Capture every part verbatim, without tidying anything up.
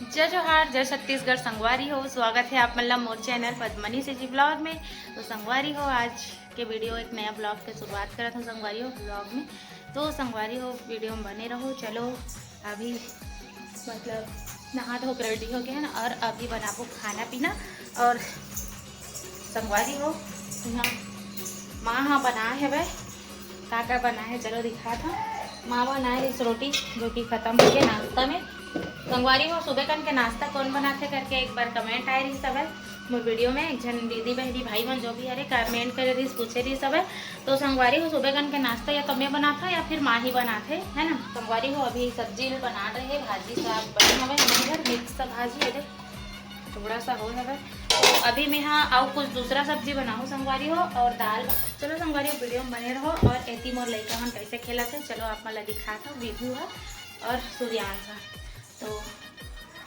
जय जोहार, जय छत्तीसगढ़ संगवारी हो, स्वागत है आप मन ला मोर चैनल पद्मनी से जी ब्लॉग में। तो संगवारी हो, आज के वीडियो, एक नया ब्लॉग के शुरुआत करत हूँ संगवारी हो ब्लॉग में। तो संगवारी हो, वीडियो में बने रहो। चलो अभी मतलब नहा धो के रेडी हो गए हैं ना, और अभी बनाबो खाना पीना। और संगवारी हो, यहाँ माँ हाँ बनाए हवे, का का बनाए है चलो दिखात हूँ। माँ बनाए रहिस रोटी, जो कि खत्म हो गया नाश्ता में। संगवारी हो, सुबह कन के नाश्ता कौन बनाथे करके एक बार कमेंट आए रहिस हवे मोर वीडियो में। एक झन दीदी बहनी भाई मन जो भी हरे कमेंट करे रहिस, पूछे रहिस हवे। तो संगवारी हो, सुबह कन के नाश्ता या तो मैं बनात हूँ या फिर माँ ही बनाथे, है ना। संगवारी हो, अभी सब्जी ल बना रहे, भाजी साग बने हवे हमारे घर, मिक्स भाजी है, थोड़ा सा हो हवे। तो अभी मैं हाँ अउ कुछ दूसरा सब्जी बनाहूँ संगवारी हो, और दाल। चलो संगवारी हो, वीडियो में बने रहो। और एती मोर लइका मन कैसे खेलत है, चलो आप मन ला दिखात हूँ, विभू है और सूर्यांश है। तो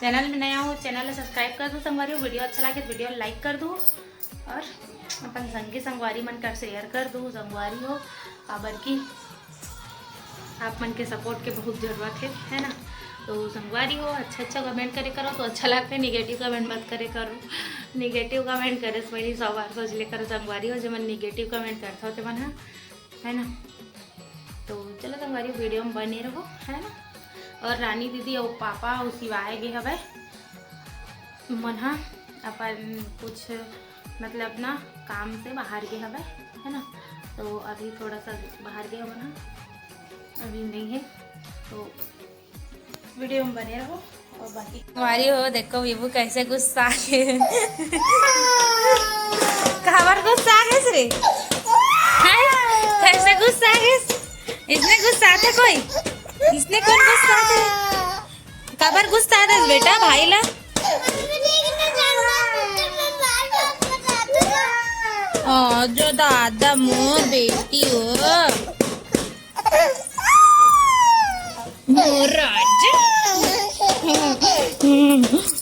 चैनल में नया हो, चैनल ला सब्सक्राइब कर दो संगवारी हो, वीडियो अच्छा लगे तो वीडियो लाइक कर दो, और अपन संगी संगवारी मन कर शेयर कर दो संगवारी हो, काबर की आप मन के सपोर्ट के बहुत जरूरत है, है ना। तो संगवारी हो, अच्छा अच्छा कमेंट करे करो तो अच्छा लगता है, निगेटिव कमेंट मत करे करो। निगेटिव कमेंट करे से पहले सौ बार सोच ले करो संगवारी हो, जेमन निगेटिव कमेंट करता हो तेमन ह, है ना। तो चलो संगवारी, वीडियो में बने रहो, है ना। और रानी दीदी और पापा और शिवाय गे हवे, मन हा अपन कुछ मतलब ना काम से बाहर गे हवे, है ना। तो अभी थोड़ा सा बाहर गे हवे ना, अभी नहीं है। तो वीडियो में बने रहो। और बाकी हमारी हो, देखो विभू कैसे गुस्सा गे। काबर गुस्सा गे रे? हैं? कैसे गुस्सा गे? इसने गुस्सा था कोई? इसने कौन गुस्सा था? काबर गुस्सा था बेटा भाई ला? ओ, जो दादा मोर बेटी हो। मोर राजा।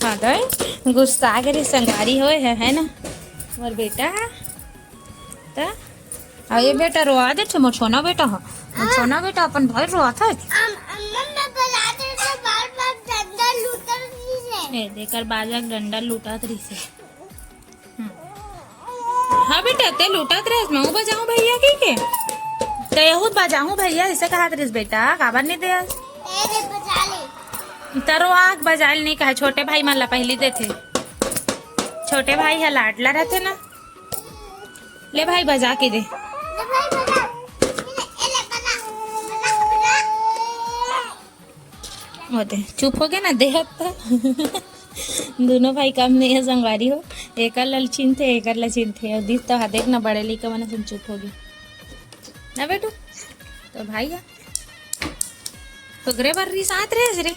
हाँ तो गुस्सा के रे संगवारी होए है, है ना? मोर बेटा है। त अउ ये बेटा रोआ देथे, मोर छोना बेटा ह। मोर छोना बेटा अपन भाई रोआ था। अम-, अम्मा, मैं बजाते तो बार-बार डंडा लूटा रही है। ए, देकर बाजा के डंडा लूटा रही से। हम्म। हाँ बेटा, ते लूटत रहे, मैं बजाऊं भैया की के? ते यहूद बजाऊं भैया, इसे कहा रहिस बेटा, काबर नहीं दे? ए, दे बजा ले। तरो आग बजा ले नहीं कहा, छोटे भाई मन ला पहली देथे। छोटे भाई है लाडला रहते ना। ले भाई बजा के दे। ले भाई बजा। ए ले बजा। बजा, बजा। वो दे, चुप हो गया ना, देहत तो। दोनों भाई कम नहीं है संगवारी हो, एकर ला चिन्हथे, एकर ला चिन्हथे। और दिस तो हा देख ना, बड़े लइका मन असन चुप हो गए ना बेटू। तो भाई है, तोकरे बर रिसात रहे रे।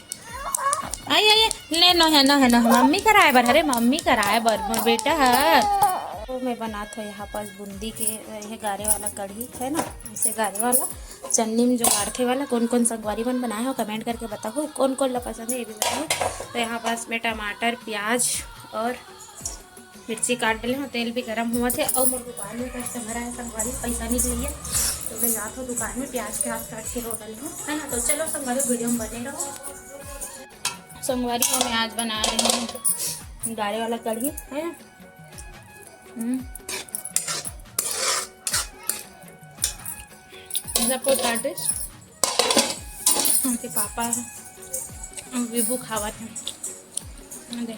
आई, आई, ले नो है, नो है, नो है, मम्मी कराए बर, अरे मम्मी कराए बर, मोर बेटा है। तो मैं बनात हो यहाँ पास बूंदी के, ये गारे वाला कढ़ी है ना, इसे गारे वाला चन्नी में जो गारथे वाला। कौन कौन संगवारी मन बनाए हो, कमेंट करके बताओ, कौन कौन ला पसंद है, ये भी बताओ। तो यहाँ पास मैं टमाटर, प्याज और मिर्ची काट डले हूँ। तेल भी गरम हुआ थे और मोर दुकान में कस्टमर आए, संगवारी पैसा नहीं चाहिए, तो मैं जात हूँ दुकान में प्याज के हाथ काट के रो डले हूँ, है ना। तो चलो संगवारी, वीडियो में बने रहो। संगवारी को मैं आज बना रही हूँ गारे वाला कढ़ी, है ना। हम्म। सबको काटे। उनके पापा ह, विभू खावत है। दे।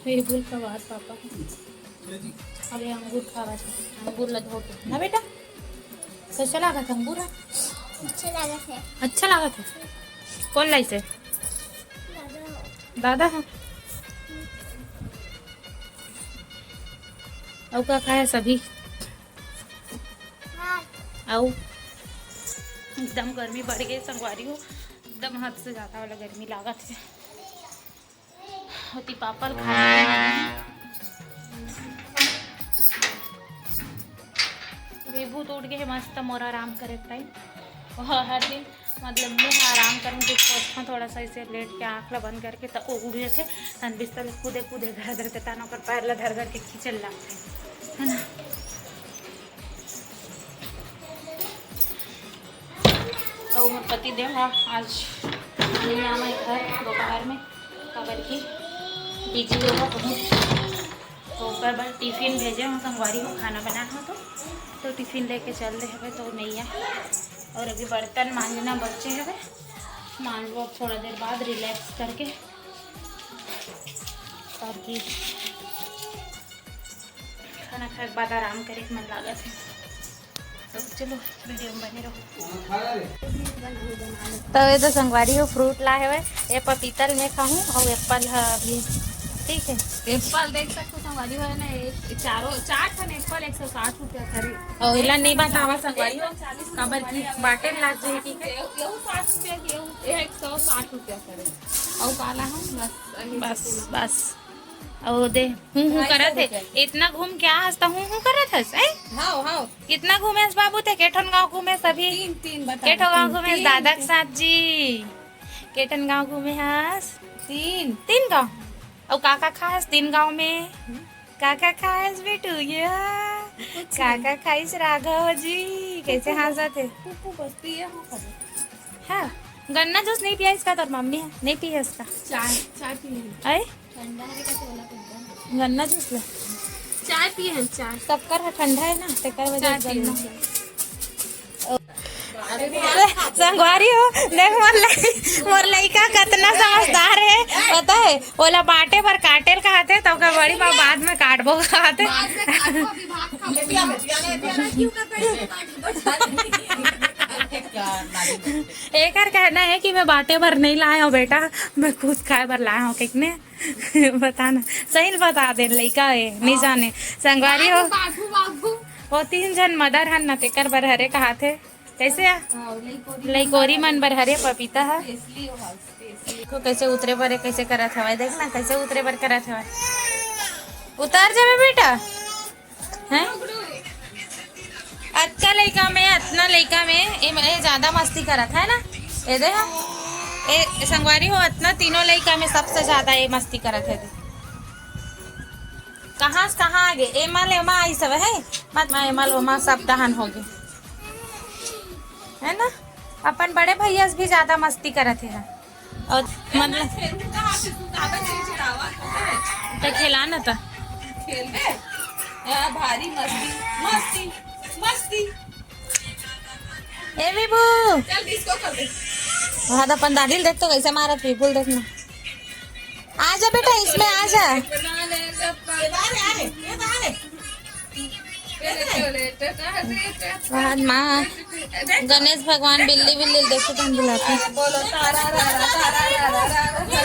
विभू खावत पापा। अरे अंगूर खावत है, अंगूर ला धो के ना बेटा। कैसे लागत अंगूर? अच्छा लागत है। अच्छा लागत है। कौन लाइसे? दादा। दादा है। अउ का खाए सभी? अउ एकदम गर्मी बढ़ गई संगवारी हो, एकदम हद से ज्यादा वाला गर्मी लागत है। होती पापड़ खा। विभू तो उठ गए मस्त मोर आराम करे टाइम। हर दिन मतलब मैं आराम करूँ, जब सोचता हूँ थोड़ा सा इसे लेट के आँख ला बंद करके, तो वो उठ जाते। तन बिस्तर ले कूदे कूदे धर धर के, तन ओकर पैर ला धर धर के खींचल लगते, है ना। तो मोर पति देव ह आज नइ आवय घर दोपहर में, काबर कि बिजी होगा बहुत। तो ओकर बर टिफिन भेजे हूँ संगवारी हो, खाना बनाए हो तो, तो टिफिन लेके चल दे हवे तो नइ आए। और अभी बर्तन मांजना बचे हवे, मांजबो अब थोड़ा देर बाद रिलैक्स करके, ताकि खाना खाए के बाद आराम करे के मन लागत हे। तो चलो वीडियो में बने रहो। तो ये तो संगवारी हो फ्रूट ला हवे, ये पपीता ल मैं खाहूँ और एप्पल ह अभी, ठीक है। एप्पल देख सकते हो संगवारी हो ना, एक चारों चार ठन एप्पल एक सौ साठ रुपया करे। और इला नहीं बतावा संगवारी हो, काबर की बाटे लाग जाए, ठीक है। यहू साठ रुपया के, यहू एक सौ साठ रुपया करे। और काला हम बस बस बस। अउ दे, हूँ, हूँ करत हे। इतना घूम क्या हस त हूँ, हूँ करत हस, ए? हाव, हाव। कितना घूमेस बाबू ते? के ठन गाँव घूमेस अभी? तीन, तीन बता। के ठो गाँव घूमेस? तीन, दादा के तीन। साथ जी। के ठन गाँव घूमे हस? तीन। तीन गाँव? अउ का का खाए हस तीन गाँव में? हम्म। का का खाए हस बेटू? ये कुछ का नहीं। का खाइस राघव जी? कैसे कुकु हंसत हे? कुकु बस पिए हो खाली। हाँ, गन्ना जूस नहीं पिया इसका तोर मम्मी है? नहीं पिया इसका? चाय, चाय पी लेंगे। अरे? ठंडा है का तोला एकदम। गन्ना जूस ले। चाय पिए हम, चाय। सबकर है ठंडा है ना, तेकर वजह चाय से पिए गन्ना। हम। संगवारी हो, देख मोर लइ-, मोर लइका कतना समझदार है, पता है? ओला बांटे बर काटेल कहत हे, त ओकर बड़ी माँ बाद में काटबो कहत हे। बाद में काटबो, अभी भात खाबो। एकर कहना है कि मैं बांटे बर नहीं लाए हूँ बेटा, मैं खुद खाए बर लाए हूँ, कितने बता ना, सही ल बता दे, लइका ए, नहीं जाने। संगवारी हो, बाबू, बाबू। वो तीन झन मदर हन ना, तेकर बर हरे कहाथे। कैसे आ? हाँ, लइकोरी लइकोरी मन बर हरे पपीता ह। Specially हो, specially। देखो कैसे उतरे बर, कैसे करत हवय, देख ना कैसे उतरे बर करत हवय। उतर जाबे बेटा। हैं? अतका लइका में, अतना लइका में ए, ए ज्यादा मस्ती करत है ना? ए दे हा। ए संगवारी हो, अतना तीनों लइका में सबसे ज्यादा ए मस्ती करत है दे। कहाँ से कहाँ आगे? एमा ले ओमा आई सब है। मत मा एमा ले ओमा सब डहन होगे। है ना? अपन बड़े भैया से भी ज्यादा मस्ती करत है। और मतलब तो खेला ना था। खेलबे? हाँ, भारी मस्ती, मस्ती, मस्ती। ए विभू। चल डिस्को कर दे। वहाँ तो अपन दादी ल देख तो कैसे मारत विभू ल देख ना। आ जा बेटा, इसमें आ जा। ये बाहर है, ये बाहर है। वहाँ माँ गणेश भगवान बिल्ली बिल्ली ल देखे तो हम बुलाते हैं। बोलो तारा रा रा, तारा रा रा रा रा।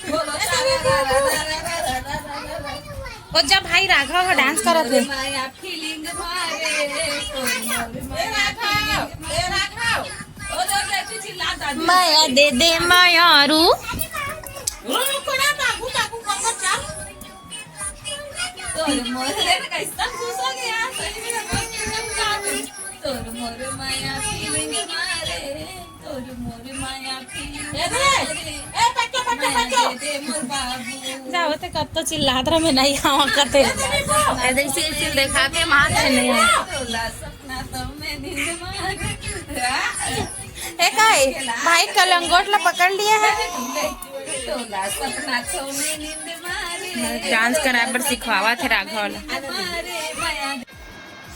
बोलो तारा रा रा, तारा रा रा रा। ओ जा भाई राघव ह डांस करत हे। माया फीलिंग मारे, ए राघव, ए राघव। ओ जा, जा, तू चिल्ला दादी। माया दे दे मायारू। ओ कोना बाबू, बाबू, बाबू, चल। तोर मोर, अरे, कैसन खुश हो गया, सही में, तोर मोर माया फीलिंग मारे, तोर मोर माया फीलिंग ए दे, मारे। ए, बच्चा, बच्चा, माया बच्चा। दे दे मोर बाबू। जाओ ते कब तो चिल्लात रहा, मैं नहीं आवा करते। ए दे, विभू। ए दे, इसी, इसी दिखाते, मार से नहीं आया। तोला सपना तो मैं नींद मार। ए, काय? भाई, कलंगोट ला पकड़ लिया है। डांस कराए बर सिखवावत हे राघव ला।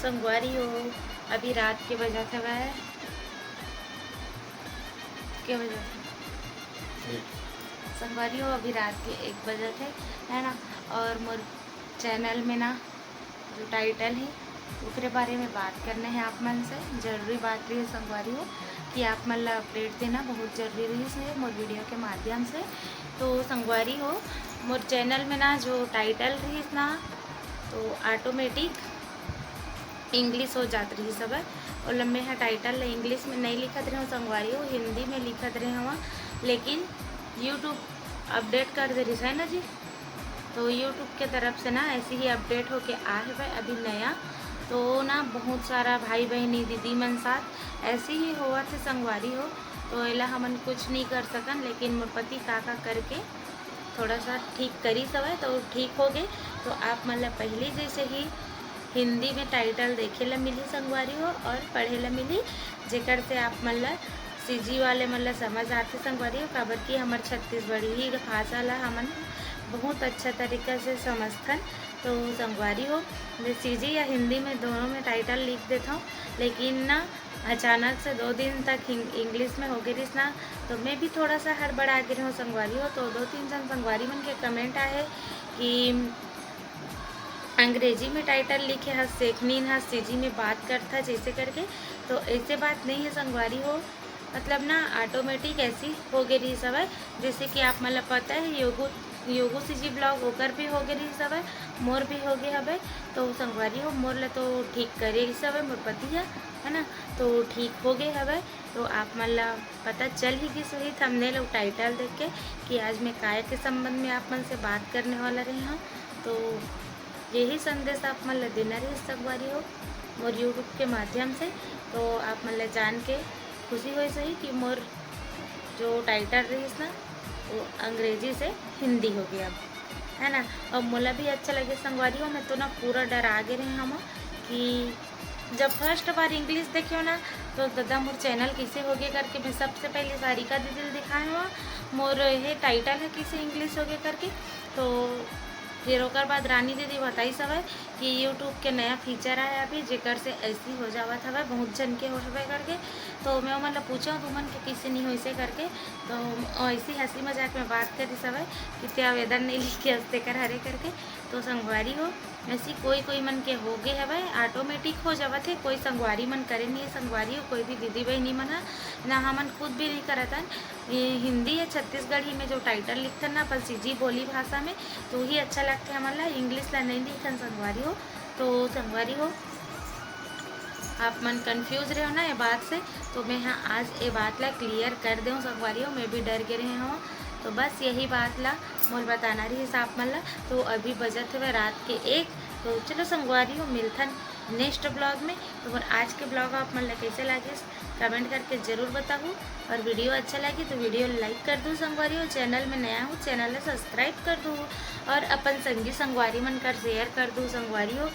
संगवारी हो, अभी रात के बजत हवय, के बजत हे? संगवारी हो, अभी रात के एक बजत हे, है ना? और मोर चैनल में ना जो टाइटल हे, ओकरे बारे में बात करना हे आप मन से। जरूरी बात रही संगवारी हो कि आप मन ला अपडेट देना बहुत जरूरी रही से मोर वीडियो के माध्यम से। तो संगवारी हो, मोर चैनल में ना जो टाइटल रहिस ना, तो ऑटोमेटिक इंग्लिश हो जात रहिस हवय। और मैं ह टाइटल ला इंग्लिश में नहीं लिखत रहे हूँ संगवारी हो, हिंदी में लिखत रहे हूँ, लेकिन YouTube अपडेट कर दे रहिस है ना जी। तो YouTube के तरफ से ना ऐसे ही अपडेट होके आए हवय अभी नया। तो ना बहुत सारा भाई बहनी दीदी मन साथ ऐसे ही होवत हे संगवारी हो, तो एला हमन कुछ नहीं कर सकन, लेकिन मोर पति का का करके थोड़ा सा ठीक करिस हवय, तो ठीक हो गे। तो आप मन ला पहले जैसे ही हिंदी में टाइटल देखे ला मिलही संगवारी हो और पढ़े ला मिलही, जेकर से आप मन ला सीजी वाले मन ला समझ आथे संगवारी हो, काबर कि हमर छत्तीसगढ़ी ही भाषा ला हमन बहुत अच्छा तरीका से समझथन। तो संगवारी हो, मैं सीजी या हिंदी में दोनों में टाइटल लिख देथव, लेकिन ना अचानक से दो दिन तक हिं-, इंग्लिश में हो गे रिहिस ना, तो मैं भी थोड़ा सा हड़बड़ा गे रहूँ संगवारी हो। तो दो तीन जन संगवारी मन के कमेंट आहे कि अंग्रेजी में टाइटल लिखे हस, सेखनीन हस, सीजी में बात करथा जैसे करके, तो ऐसे बात नहीं है संगवारी हो। मतलब ना ऑटोमेटिक ऐसी हो गे रिहिस हवय, जैसे कि आप मन ला पता है योगो, योगो सीजी ब्लॉग ओकर भी हो गे रिहिस हवय, मोर भी हो गे हवय। तो संगवारी हो, मोर ला तो ठीक करे रिहिस हवय मोर पति ह, है ना, तो ठीक हो गे हवय। तो आप मन ला पता चल ही गिस होही थंबनेल अउ टाइटल देख के कि आज मैं काय के संबंध में आप मन से बात करने वाला रही हूँ। तो यही संदेश आप मन ला देना रहिस संगवारी हो मोर यूट्यूब के माध्यम से। तो आप मन ला जान के खुशी होइस होही कि मोर जो टाइटल रहिस ना, वो अंग्रेजी से हिंदी हो गया, है ना। और मोला भी अच्छा लगे संगवारी हो, मैं तो ना पूरा डरा गे रहे हूँ कि जब फर्स्ट बार इंग्लिश देखे हो ना, तो दादा मोर चैनल कैसे हो गया करके मैं सबसे पहले सारिका दीदी ला दिखाए हूँ, मोर ये टाइटल है कैसे इंग्लिश हो गया करके। तो फिर ओकर बाद रानी दीदी बताइस हवय कि यूट्यूब के नया फीचर आए अभी, जेकर से ऐसी हो जावत हवय, बहुत झन के हो हवय करके। तो मैं ओमन ला पूछे हूँ, तुमन के किसे नहीं होइसे करके। तो ऐसी हंसी मजाक में बात करिस हवय कि ते आवेदन नहीं लिखे हस तेकर हरे करके। तो संगवारी हो, ऐसी कोई कोई मन के हो गे हवय, ऑटोमेटिक हो जावत हे, कोई संगवारी मन करे नहीं है। संगवारी हो, कोई भी दीदी बहनी मन ह ना, हमन खुद भी नहीं करत हन। ये हिंदी या छत्तीसगढ़ी में जो टाइटल लिखथन ना अपन सीजी बोली भाषा में, तो ही अच्छा लगथे हमन ला, इंग्लिश ला नहीं लिखन संगवारी हो। तो संगवारी हो, आप मन कंफ्यूज रहे हो ना ये बात से, तो मैं हाँ आज ये बात ला क्लियर कर देऊँ संगवारी हो, मैं भी डर गे रहे हूँ। तो बस यही बात ला मोल बताना रहिस आप मन ला। तो अभी बजत हवे रात के एक। तो चलो संगवारी हो, मिलथन नेक्स्ट ब्लॉग में। तो मोर आज के ब्लॉग आप मन ला कैसे लागिस, कमेंट करके जरूर बताहू। और वीडियो अच्छा लगी तो वीडियो लाइक कर दू संगवारी हो, चैनल में नया हो चैनल ला सब्सक्राइब कर दू, और अपन संगी संगवारी मन कर शेयर कर दू संगवारी हो।